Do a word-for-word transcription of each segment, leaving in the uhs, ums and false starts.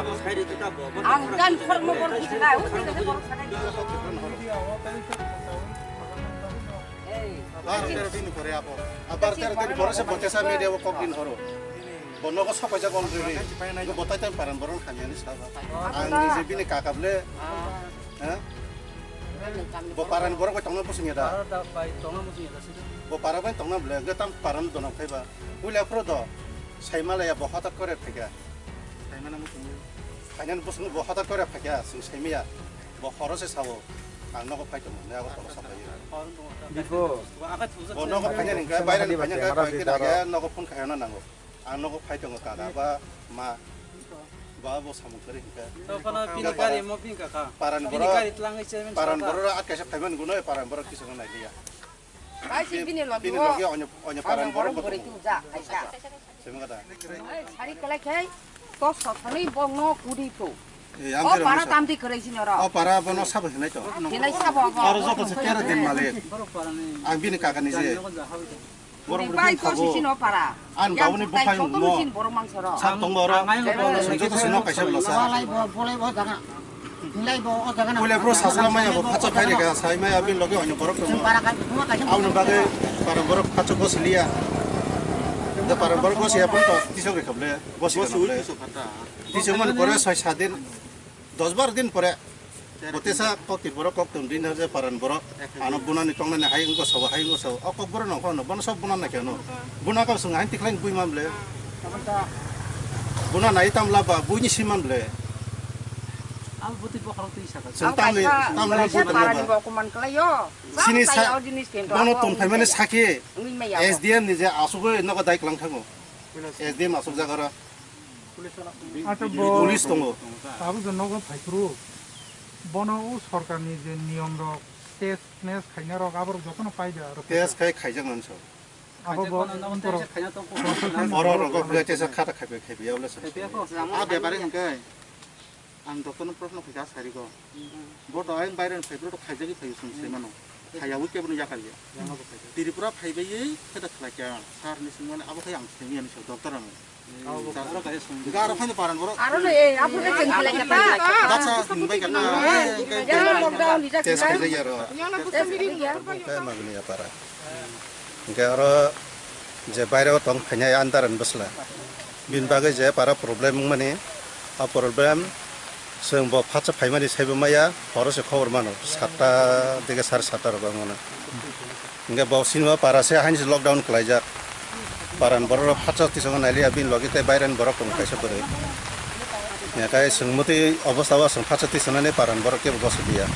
Ang kan kormo bor bujinai, o bujinai bor sanai. Ei, Bar tero din pore abo. A bar tero din pore se botesa media o kok din horo. Bo nogo sapaijak already. Bo tai tai paran borok hamya ni sabo. Ang nije bini kaka ble. Ha? Bo paran borok bai tongna busung ya da. Bo para bai tongna ble. Ge tam paran dono khaiba. Ulia pro do. Saimala ya bo hotak kore phega. Saimana musung. Kainan busung bo hotak kore phega. Sing saimaya. Bo horo se sabo. Ang nogo phai tongo, ne abo tolo sapai. Before. Bo nogo phai nani hingke, baire ni phai nani hingke, nogo phone khaina nango. Ang nogo phai tongo kaka ba ma. Ba bo samung kari hingke. To kono pini gari mo pini kaka. Paran borok, paran borok at kaisa phai man guno, paran borok kisa nai liya. Bini logi onyo, onyo paran borok bo tongo. Simi kata. Sari kalai khai, to sothanwi bongno kudi to. O para tamdi kwrwi sini oro. O para bono sabo hinai to. Hinai sabo bo. Oro joto se tero din malik. Ang bini kaka ni je. Borok bai to sisi no para. An babuni bukhai mo. Sab tong oro. Joto sino kaisa bwlasa. Bolai bo, bolai bo jaga. Hinlai bo o jaga na. Pule bro sasra maya bo phacha phai rega sai maya bin loge onyo borok tongo. Aboni bagwi paran borok phacha gosiliya. Da paran borok gosiya pon to tisok rikable gosiliya. Tisok man pore soi sat din, dos bar din pore. Botesa kok tir borok kok tong din je paran borok. Ano bunani tongnani hai wngkha sabo hai wngkha sabo. O kok borok nang kono bono sob bunani keno. Buna ka sung hai tikhlai bui mamle. Buna nai tam laba buini si mamle. Ang buti bokhorok twi saka. Sung tamni tamni buti laba. Sini sa bono tong phaimani saki. S D M ni je asugoi nogo dai klang thango. S D M asuk jagara. Acha bo police tongo. Tabuk je nogo phaiphuru. Bono o sorkarni je niyom rok, test mes khaina rok, aborok jotono paida aro. Test khai khaijak nang so. Abo bo oro rogo bwlai tesa khata khaibai khaibai abole se. A bepare hingke ang doctor no proshno khaika sari go. Bo to ayang baire phaiphuru to khaijagwi phaiyo sung se mano. Khaiyawi kebo no yakaliya. Tripura phaibai kheta khlaikha sir ni sungmani abo khai ang sengya ni so doctor ano. Garo phai paran borok. Aro le, eh, abo le cheng khlai kata. Daksa hingbai kata. Yang lockdown di jak. Test khaijak ya ro. Yang lockdown di jak. Kai magni ya para. Hingke aro je baireo tong phainai andaran bwsla. Bini bagwi je para problem wngmani, a problem chwng bo phatsa phaimani saibo maya, horo se khobor mano, satta dege sar satta rok wngmano. Hingke bo sinima para se haini se lockdown kwlaijak. Paran borok rok phatsa tisongo nailiya, bini logi tei bairani borok tongo kaisa bwrwi. Hingke chwng mwtwi obostha o chwng phatsa tisonani paran borok kebo gosok liya.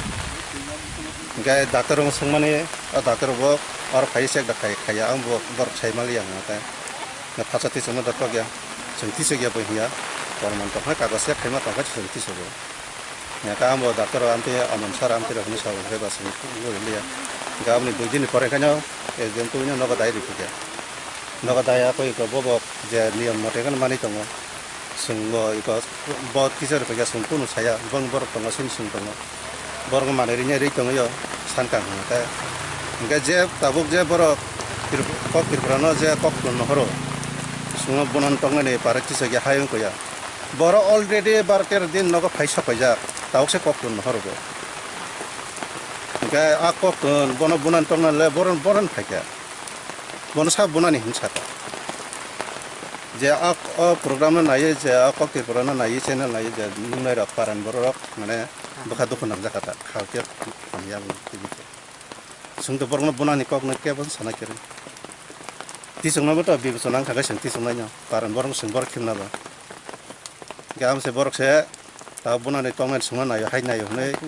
Hingke doctor rok swngmani, o doctor bo oro phai check da khai, khaiya, ang bo borok sai maliya hwnka khe. Na phatsa tisokma da kok ya, chwng tisok ya bo hiya, borman tong khe kagoj ya khaima tong khe chwng tisogo. Ya ka ang bo doctor o amtwi amon sar amtwi rok hinwi sa bo khe ba chwng bo liya. Hingke aboni dui din ni pore khe no S D M twi no nogo dai rikha khe. Nogo dai ya koi ko bo bo je niyom mote khe manwi tongo. Chwng bo iko bo teacher rok ya chwng kunu saya, bong borok tongo sini chwng tongo. Borok manwi rwnya rwi tongwi o sankang hwnka khe. Hwnkhe je tabuk je borok Trip-, kok Tripura no je kok tun nohoro. Chwng bunan tongnani para teacher ya hayung koya. Borok already bar tero din nogo phai sok paijak. Tabuk se kok tun nohoro bo. Hwnkhe a kok tun bono bunan tongnani le boron boron phaikha. Bono sa bunani hin saka. Je a, o program no naiwi je a kok Tripura no naiwi channel naiwi je nungnai rok paran borok rok mane bwkha dukhu nangjak kha ta khao khe hamya bo tv khe. Chwng to borok no bunani kok no kebo sana khe rw. Tisok no bo to bibechona wngkha khe chwng tisok nai no paran borok no chwng borok khim na ba. Hingke amo se borok se ta bunani tongmani songna naio hai naio hwnwi.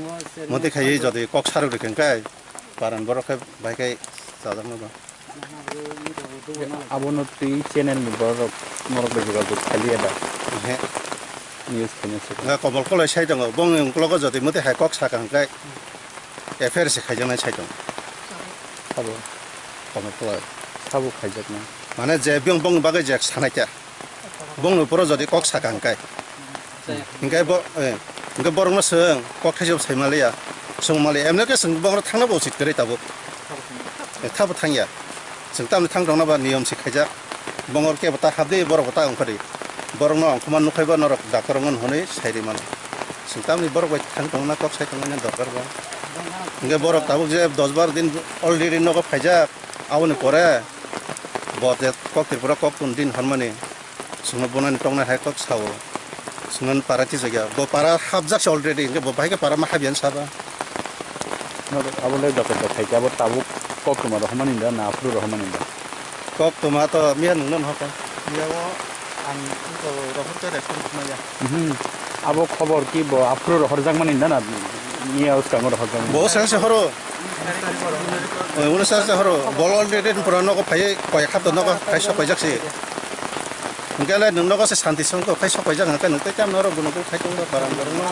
Montwi khaiwi jodi kok sarok rikha hwnkhe paran borok khe bai khe chajakno ba. Abono twi channel ni borok norok bai jogajog khaliya da? Ehe. News khaina se. Nga Komol Koloi sai tongo, bongni uklogo jodi montwi hai kok saka hwnkhe F I R se khaijaknai sai tongo. Sabo. Komol Koloi. Sabo khaijaknai. Mane je biyong bongni bagwi je sanai kha. Bongni uporo jodi kok saka hwnkhe. Hwnkhe bo, eh, hwnkhe borokno chwng kok thaisa sai maliya. Chwng maliya. Emne khe chwng bongno thangna bo uchit kwrwi tabuk. Eh, thabo thangya. Chwng tamni thang tongna ba niyom se khaijak. Bongor kebo ta habdi borok bo ta ongkhordi. Borokno ang khuma nukhaiba norok doctor wngmani hwnwi sai rwi mano. Chwng tamni borok bai thang tongna kok sai tongmani dorkar ba. Hwnkhe borok tabuk je dos bar din already nogo phaijak, aboni pore bo je kok Tripura kok tun din hwnmani chwngno bonani toknai hai kok sao. Chwngno para tisajak. Bo para hapjak se already, hwnkhe bo bahai khe para ma hapya saba. Abo le joto joto khaikhe abo tabuk koktwma rohormani da na aphuru rohormani da? Koktwma to miya nwngno nohor kha. Miya o ang iko rohor khe response maya. Mhm. Abo khobor ki bo aphuru rohorjakmani da na miya uskango rohorjakmani? Bo se se horo. Oi, uno se se horo. Bol already pura nogo phai koi hapta nogo phai sok paijak se. Hwnkhe le nwng nogo se santi songkho, khai sok paijak hwnkhe nwng tei tamo norok bono khai tongba barang borok no.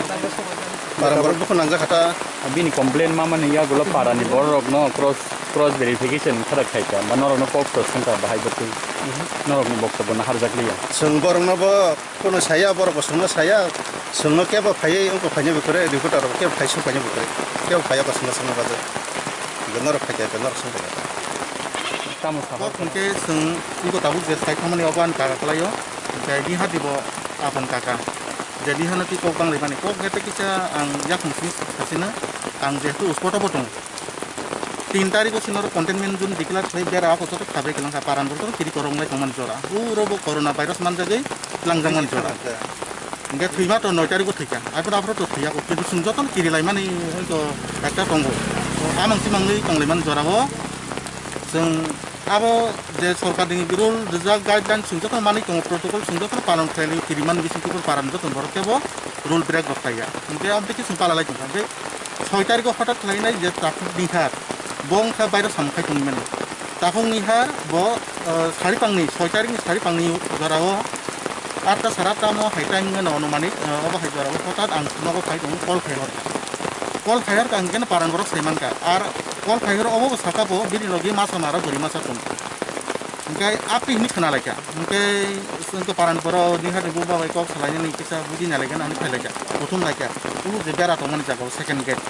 Barang borok dukhu nangjak kha ta. Bini complain ma mani yagulo para ni borok no cross, cross verification khara khai ta, ba norok no kok sos thang ta bahai bo twi. Norok ni bokto bono harjak liya. Chwng borok no bo kono saya, borok bo chwng no saya, chwng no kebo phaiwi wngkha phaini bwkhwrwi, reporter rok kebo phai sung phaini bwkhwrwi, kebo phai o chwng no sung no bagwi. Norok khai ta, norok sung ta. Tamo sabo. Kok hwnkhe chwng iko tabuk je sai thangmani obo ani kaka kwlaio. Hwnkhe diha dibo aboni kaka. Je diha no twi kok bang laimani. Kok hwnkhe tei kisa ang yakung simi sasino. Ang jehetu spot o bo tongo. Tin tarikh o sino containment zone declare khlai bera ako joto khabe kwlangkha paran borok kiri korong lai tongmani jora. Puro bo corona virus manjagwi twlangjakmani jora. Hwnkhe thwima to noi tarikh o thwikha. Aphuru aphuru to thwiya kok. Kintu chwng jotono kiri laimani hwnkhe ekta tongo. Amang chimangwi tong laimani jora o. Chwng abo je sorkar ni rule rijak guideline chwng joto manwi tongo, protocol chwng joto palon khlai kiri man bising khe paran joto borok kebo rule break rok khlaiya. Hwnkhe aboni khe chwng pala lai tongkha. Hwnkhe soi tarikh o hotat khlainai je takhuk ni har bo wngkha bairo samung khai tongwi mani. Takhuk ni har bo, eh, sari pangni, soi tarikh ni sari pangni jora o atta sara tamo hai time wngmano anumanik, eh, obo hai jora o hotat ang nogo phai tongo, call khai hor. Call khai hor ka hwnkhe paran borok sai mankha. Ar call khai hor obo bo saka bo bini logi masa mara bwrwi masa tongo. Hwnkhe aphi hwnwi khna laikha. Hwnkhe, hwnkhe paran borok ni hati buba bai kok salainani kisa buji nai laikha, nani phai laikha. Kuthum laikha. Ulu je bera tongmani jaga o second gate.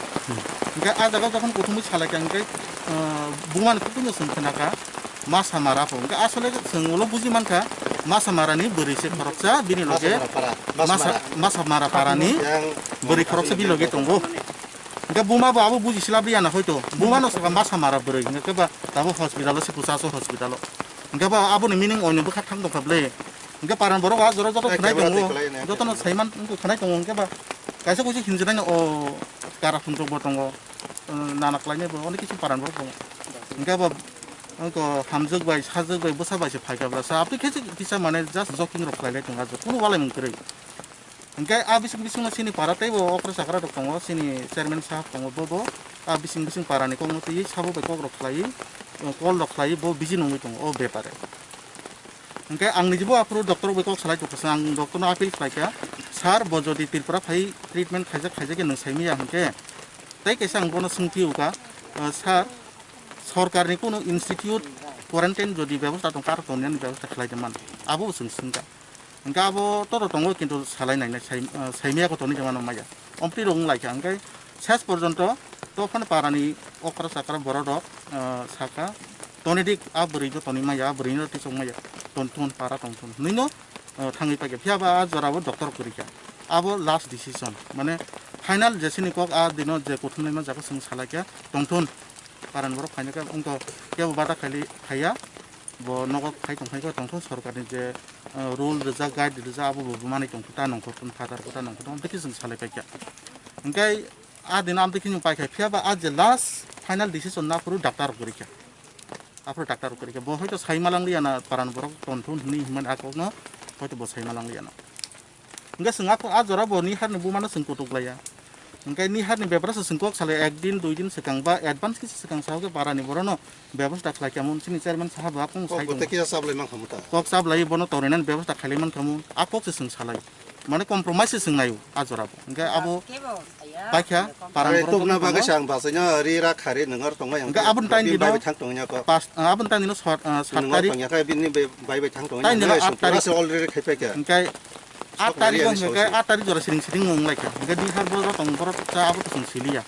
Hwnkhe ah jaga o jokhon kuthumwi salaikha hwnkhe, ah, bumani kuthumno chwng khna kha. Masa mara pho. Hwnkhe asole chwng ulo buji mankha, masa marani bwrwi se khoroksa, bini loge masa mara para. Masa mara parani bwrwi khoroksa bini loge tongo. Hwnkhe buma bo abo buji sila biyana hoito. Buma no saka masa mara bwrwi. Hwnkhe ba tabo hospital o se kusa so hospital o. Hwnkhe ba aboni meaning oino bwkha thang tongkha ble. Hwnkhe paran borok ah jora joto khwnai tongo. Jotono saiman wngkha khwnai tongo. Hwnkhe ba kaisa kuisa hinjinai no o kara phunjok bo tongo. Nana khlainai bo onek kisu paran borok tongo. Hwnkhe bo wngkha hamjwk bai, sajwk bai, bwsa bai se phaikha bwsa. Aboni khe kisa mane just joking rok khlailai tongo, kunu walaimung kwrwi. Hwnkhe a bising bisingno chini para teibo okra chakra rok tongo, chini chairman sahab tongo, bobo a bising bising parani kokno twiwi sabo bai kokrok khlaiwi, call rok khlaiwi bo busy nungwi tongo o bepare. Hwnkhe ang nijibo aphuru doctor bai kok salai tongkha, ang doctor no appeal khlaikha, "Sir, bo jodi Tripura phai treatment khaijak, khaijak khe nwng saimanya hwnkhe?" Tei kaisa ang bono swngphiukha, "Sir, sorkarni kunu institute quarantine jodi bebosta tongkha, aro tongnani bebosta khlai de man?" Abo bo chwng swngkha. Hwnkhe abo toro tongo, kintu salai nainai, sai, ah, saimaya ko tonwi mano maya. Omtwi rok wng laikha, hwnkhe ses porjonto tophano parani okra chakra borok rok, ah, sakha, "Tonidik a bwrwi no tonwi maya, a bwrwi no tisok maya, tongthun, para tongthun," hwnwi no, ah, thangwi paikha. Phiya ba a jora o doctor kwrwi kha. Abo last decision, mane final jesini kok a dino je kuthumnaima jaga chwng salaikha, tongthun, parani borok phainai khe wngkha, kebo bata khaili phaiya. Bo nogo khai tong khai khe tongthun, sorkarni je, eh, rule rijak, guide rijak, abo bo manwi tongthun, ta nongkhor tong, phatar bo ta nongkhor tong, amtwi khe chwng salai paikha. Hwnkhe a dino amtwi khe chwng paikha, phiya ba a je last final decision no aphuru doctor rok kwrwi kha. Aphuru doctor rok kwrwi kha. Bo hoito sai ma lang liya na, paran borok tongthun hwnwi hwnmani a kokno hoito bo sai ma lang liya no. Hwnkhe chwng a, a jora bo nihar ni buma no chwng kutuk laiya. Hwnkhe nihar ni bebra se chwng kok salai ek din, dui din swkang ba advance kisa swkang sa khe para ni borok no bebosta khlai kha mun chini chairman sahab bo akung sai tongo. Tei kisa chablai mankha mun ta. Kok chablai bono tongnai bebosta khlai mankha mun. A kok se chwng salai. Mane compromise se chwng nai o a jora bo. Hwnkhe abo paikha, parang borok tokna bagwi sa ang bachaino ri ra khari nwngar tongmai hwnkhe aboni time dino bai thang tongya ko. Pas, ah, aboni time dino sat, ah, sat tarik. Nwngar tongya khe bini bai bai thang tongya. Time dino aat tarik. Already khai paikha. Hwnkhe aat tarik hwnkhe aat tarik jora siring siring wng laikha. Hwnkhe di har borok tong borok cha abo to chwng siliya.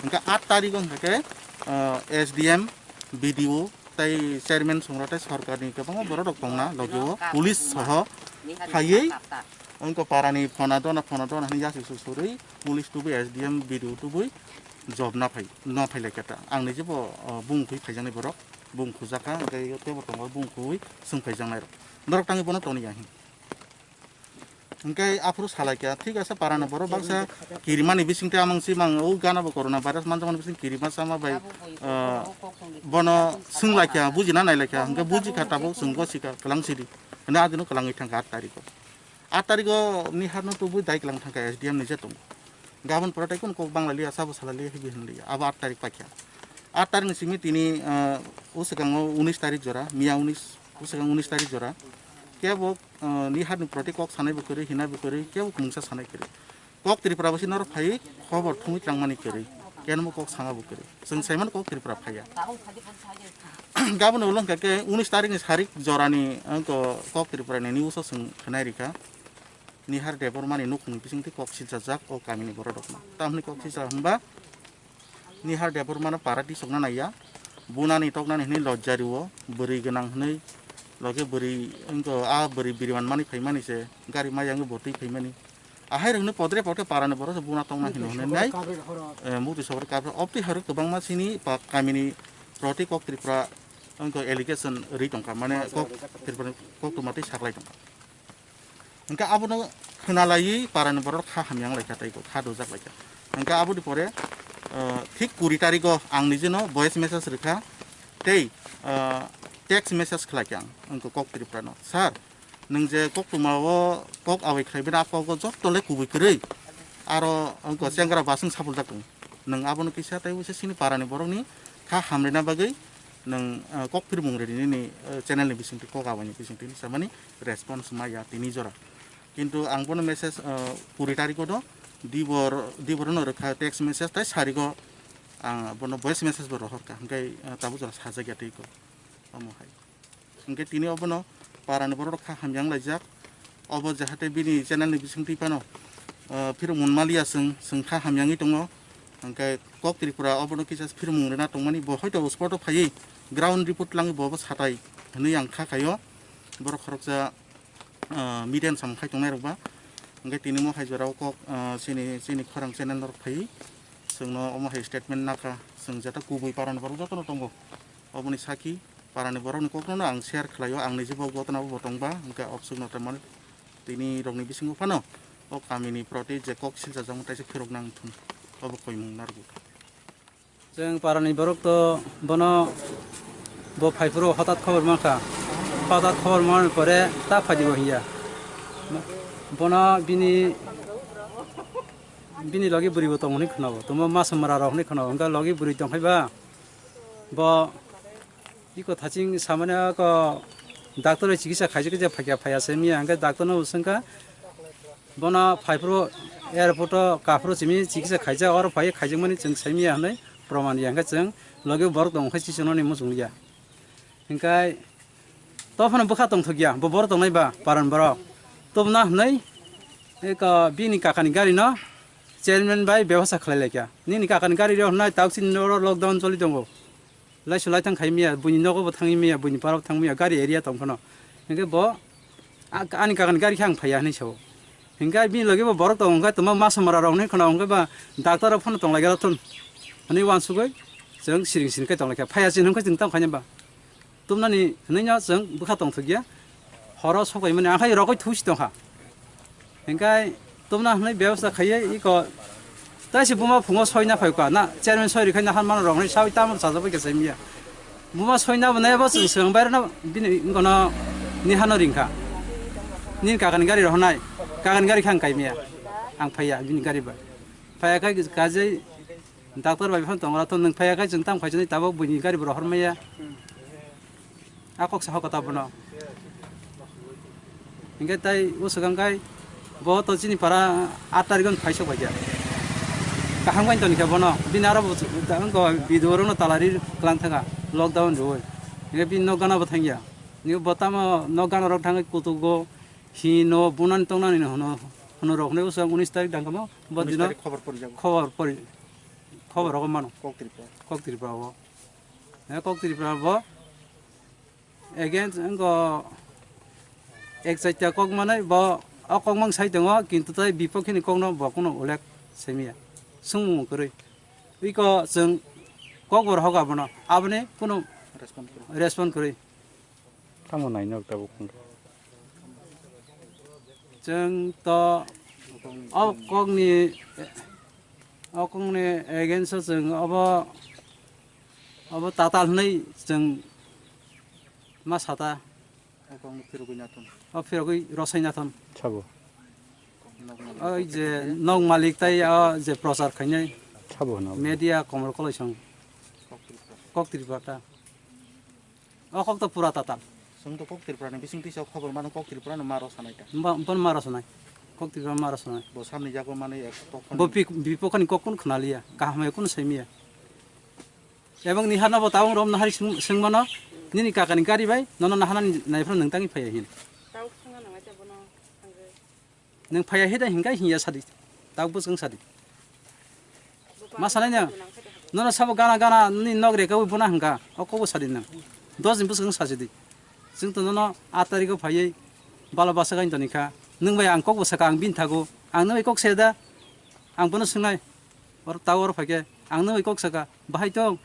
Hwnkhe aat tarik hwnkhe, ah, S D M, B D O, Tai chairman songra tai sorkarni kwbangma borok rok tongna logi o police soho phaiwi wngkha parani phona dona phona dona hwnwi yasi su surwi police tubui S D M B D O tubui job na phai no phai lai kha ta ang ni jebo bung khui phaijaknai borok bung khujak kha hwnkhe tebo tongo bung khui swng phaijaknai rok norok tangwi bono toni ya hin. Hingke aphuru salai kha, thik ase, parani borok baksa kirimani bisingtwi amang si mang, o gana bo corona virus manjakmani bising kirima sama bai, ah, bono swng lai kha, bujina nai lai kha, hingke buji kha tabuk chwng gosika, kwlang sidi. Hwnwi adino kwlangwi thangkha aat tarikh o. Aat tarikh o ni harno tubui dai kwlang thangkha S D M ni je tongo. Gabon pore tai kunu kok bangla liya, sabo sala liya, hibi hwn liya. Abo aat tarikh paikha. Aat tarikh ni simi tini, ah, o swkango unis tarikh jora, miya unis, o swkang unis tarikh jora. Kebo, ah, ni harni proti kok sanai bo kwrwi, hinai bo kwrwi, kebo mungsa sanai kwrwi. Kok Tripura bo si norok phaiwi khobor thumwi twlangmani kwrwi. Kenmo kok sama bo kwrwi. Chwng saimano kok Tripura phaiya. Gabon ulo hwnkha khe unis tarikh ni sarik jorani, ah, ko-, kok Tripura ni news o chwng khwnai rikha. Nihar Debbarma ni nukhungni bisingtwi kok siljajak o kamini borok rokno. Tamni kok sijak hwnba Nihar Debbarma no para tisokna naiya. Bunani toknani hwnwi lojja rio, bwrwi gwnang hwnwi loge bwrwi wngkha a bwrwi biriman mani phaimani se gari maya wngwi bo twi phaimani. Ahai rokno podre podre parani borok se buna tongna hino hwnwi nai. Eh, muti sokro kabra obtwi harwi kwbangma sini pa kamini proti kok Tripura wngkha allegation ri tongkha mane kok Tripura kok tuma twi saklai tongkha. Hingke abono khwnalaiwi parani borok kha hamya wng laikha tei kha dojak laikha. Hingke aboni pore, ah, thik kuri tarigo ang nijeno voice message rwkha tei, ah, text message khlaikha ang wngkha kok Tripura no. Sir, nwng je koktwma o kok awai khlai bini a kogo jotto le kubui kwrwi aro wngkha chengra baswng sapuljak tongo. Nwng abono kisa tei uaisa chini parani borokni kha hamrina bagwi nwng, ah, kok phirmung rwdi nini, ah, channel ni bisingtwi kok awaini bisingtwi hinwi samani response maya tini jora. Kintu ang bono message, ah, kuri tarikh o do dibor, dibor no rwkha text message tai sarigo ang bono voice message bo rohorkha hwnkhe, ah, tabuk jora sajak ya tei ko omo hai. Hingke tini obono parani borok rok kha hamya wng laijak. Obo jahate bini channel ni bisingtwi phano, ah, phirok mun maliya chwng, chwng kha hamya wngwi tongo. Hingke kok Tripura obono kisa phirmung rwna tongmani bo hoito spot o phaiwi ground report twlangwi bo, bo satai hwnwi ang kha khaio. Borok khoroksa, ah, media ni samung khai tongnai rok ba. Hingke tini mo hai jora o kok, ah, chini, chini khorang channel norok phaiwi chwngno omo hai statement nakha. Chwng jata kubui parani borok jotono tongo. Oboni saki. Parani borokni kokno ang share khlaio, ang niji bo gotona bo tongba, hwnkhe opsuk no tamani tini rokni bisingo phano o kamini proti je kok silchajak taisa phirok nang thun, obo koimung narwk. Chwng parani borok to bono bo phaiphuru hotat khobor mankha, hotat khobor mani pore ta phaidi bo hiya, bono bini, bini logi bwrwi bo tong hwnwi khwnao, tongma masa mara rok hwnwi khwnao, hwnkhe logi bwrwi tongkhaiba bo. Iko thaching samani ako doctor bai chikisa khaijak khe phaiya phaiya se miya hwnkhe doctor no swngkha bono phaiphuru airport o kaphuru simi chikisa khaijak oro phai khaijakmani chwng sai miya hwnwi proman ya hwnkhe chwng logi borok tong khe chisononi muchung ya hwnkhe tophano bwkha tongthok ya bo borok tongnai ba paran borok tubuna hwnwi eko bini kakani gari no chairman bai bebosta khlai laikha nini kakani gari rok hwnai tauk chini oro lockdown choli tongo. Laiswlai thang khai miya, buini nogo bo thangwi miya, buini parao thang miya, gari area tong phano. Hingke bo, a-, ani kakan gari khe ang phaiya hinwi sao. Hingke bini logi bo borok tongo, hingke tongma masa mara rok hinwi khna, hingke ba doctor rok phano tong lai gala thun. Hinwi uansugwi chwng siring siring khe tong lai kha. Phaiya chini hingke chwng tamo khaina ba. Tumnani hinwi no chwng bwkha tong thok ya. Horo sok bai mani, ang khai rokoi thusi tong kha. Hingkai tubuna hwnwi bebosta khaiwi iko taisi buma phungo soina phai kha na chairman soi rikhaina han mano rok hwnwi sawi tamo chajabai khe saimya. Buma soina bo naibo chwng swng bai rwna bini wngkha no ni hano ringkha. Nini kakani gari rohornai, kakani gari khe ang kaimya. Ang phaiya bini gari bai. Phaiya khai kajai doctor bai phano tongra to nwng phaiya khai chwng tamo khaisani tabok buini gari bo rohormaya. A kok sa hokota bono. Hingke tai o swkang kai bo to chini para aat tarikh on phaisok bai kha. Kaham bai toni kha bono. Bini aro bo ta-, wngko video rok no talari klang thanga lockdown roi. Hingke bini nok gana bo thangya. Ni bo tamo nok gana rok thangwi kutugo hino bunani tongnani no hono, hono rok hinwi o swkang unis tarikh dangkamo bo unis dino tarikh khobor pori jago. Khobor pori, khobor rogo mano. Kok Tripura. Kok Tripura o. He kok Tripura bo Against wngkha ek chaita kok manwi bo o kok mang sai tongo, kintu tai bipokhe ni kokno bo kuno ulek semiya, swngmung kwrwi. Iko chwng kok bo rohok abono, aboni kuno respond kwrwi. Tamo nainok tabuk wngkha. Chwng to o kokni, o kokni against o chwng obo, obo tatal hwnwi chwng ma sata. O kokno phirogwi nathon. O phirogwi rosai nathon. Sabo. Oi je nok malik tai o je prochar khainai. Sabo hwnwi. Media Komol Koloisong. Kok Tripura. Kok Tripura ta. O kok to pura tatal. Chwng to Kok Tripura ni bising twi sa khobor mano, Kok Tripura no maro sanai ta. Ba, bon maro sanai. Kok Tripura maro sanai. Bo samni jago mani ek tok. Bo pik-, bipokani kok kun khna liya, kaham hai kun saimiya. Ebong ni hana bo tabung rom nahari sung, sung mano, nini kakani gari bai, nono nahana ni naiphra nung tangi phaya hin. Tau sung ano aja bono. Nwng phaiya hida hinkai hinya sadi. Tabuk bwswng sadi. Ma sanai nang. Nono sabo gana gana ni nok reka wi bona hingka. O kokbo sadi nang. Dos ni bwswng sajidi. Chwng to nono aat tarikh o phaiwi bala basa gain toni kha. Nwng bai ang kokbo saka ang bini thago. Ang nwng bai kok seda. Ang bono swngnai. Or ta or phaikhe ang nwng bai kok saka. Bahai tong.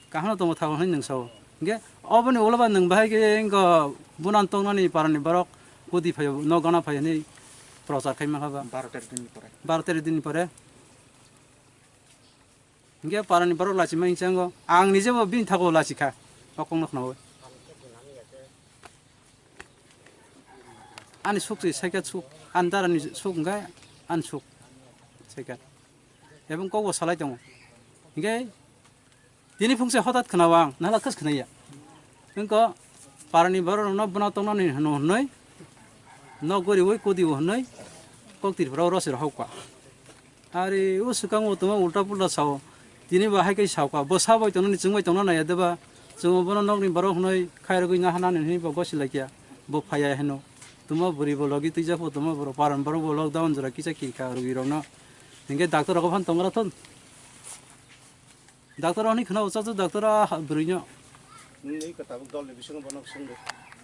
Kahano tongo thago hwnwi nwng sao. Hingke oboni ulo ba nwng bahai khe wngkha bunan tongnani parani borok kudi phaio, nok gana phai hwnwi prochar khai mankha ba. Baro tero din ni pore. Baro tero din ni pore. Hingke parani borok lachi ma hingchango. Ang nijebo bini thago lachi kha. O kokno khnaui. Ani suk se saikha suk. Ani darani suk hingkhe ani suk saikha. Ebong kokbo salai tongo. Hingke Tini phungse hotat khwnao ang, nahla khas khwnaya. Wngkha parani borok rokno bwna tongnani hwno hwnwi, nok goriwi kodiwo hwnwi, kok Tripura o rosir hokha. Ari o swkango tongma ulta pulta sao, tini bo hai khe saokha, bo sabai tongnani chwngbai tongna naiya deba, chwngbo bono nokni borok hwnwi khairogwi nahanani hwnwi bo gosi laikya, bo phaiya hwno. Tongma bwrwi bo logi twijak bo tongma borok, parani borok bo lockdown jora kisa kirikha rwgwi rokno. Hinkhe doctor rok phano tongra thon. Doctor oni khna ucha chu doctor a bwrwino. Nini tabuk dol ni bisingo bono swngdi.